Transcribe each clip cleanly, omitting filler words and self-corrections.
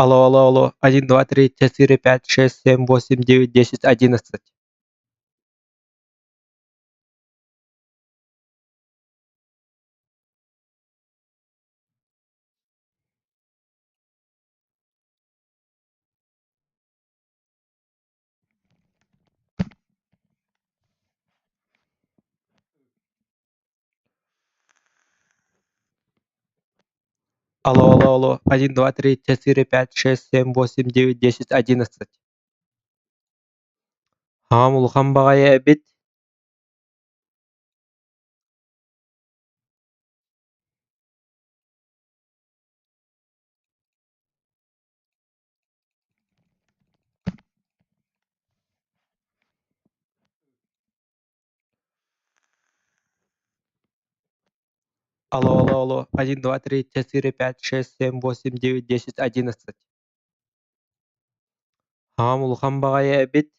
Алло, алло, алло, один, два, три, четыре, пять, шесть, семь, восемь, девять, 10, 11. Алло, алло, алло, один, два, три, четыре, пять, шесть, семь, восемь, девять, 10, 11. Аҕам улахан баҕайы эбит. Алло, алло, алло, один, два, три, четыре, пять, шесть, семь, восемь, девять, 10, 11. Аҕам улахан баҕайы эбит.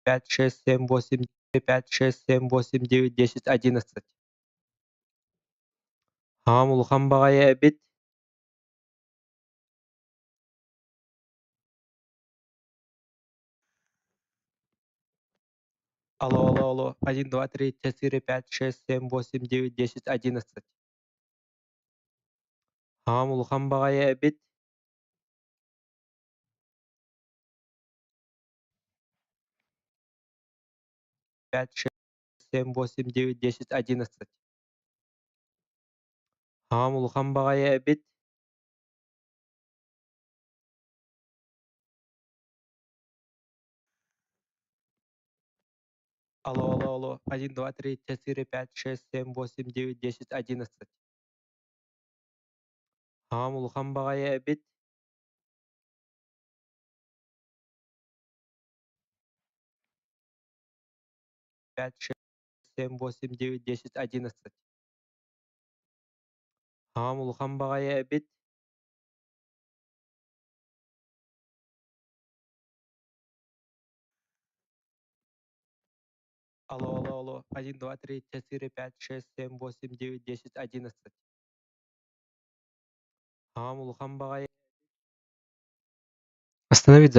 Пять, шесть, семь, восемь, пять, шесть, семь, восемь, девять, 10, 11. Аҕам улахан баҕайы эбит. Алло, алло, алло, один, два, три, четыре, пять, шесть, семь, восемь, девять, 10, 11. Аҕам улахан баҕайы эбит. Пять, шесть, семь, восемь, девять, 10, 11. Аҕам улахан баҕайы эбит. Алло, алло, алло, один, два, три, четыре, пять, шесть, семь, восемь, девять, 10, 11. Аҕам улахан баҕайы эбит. Пять, шесть, семь, восемь, девять, 10, 11. Аҕам улахан баҕайы эбит. Алло, алло, алло, один, два, три, четыре, пять, шесть, семь, восемь, девять, 10, 11. Аҕам улахан баҕайы. Остановить.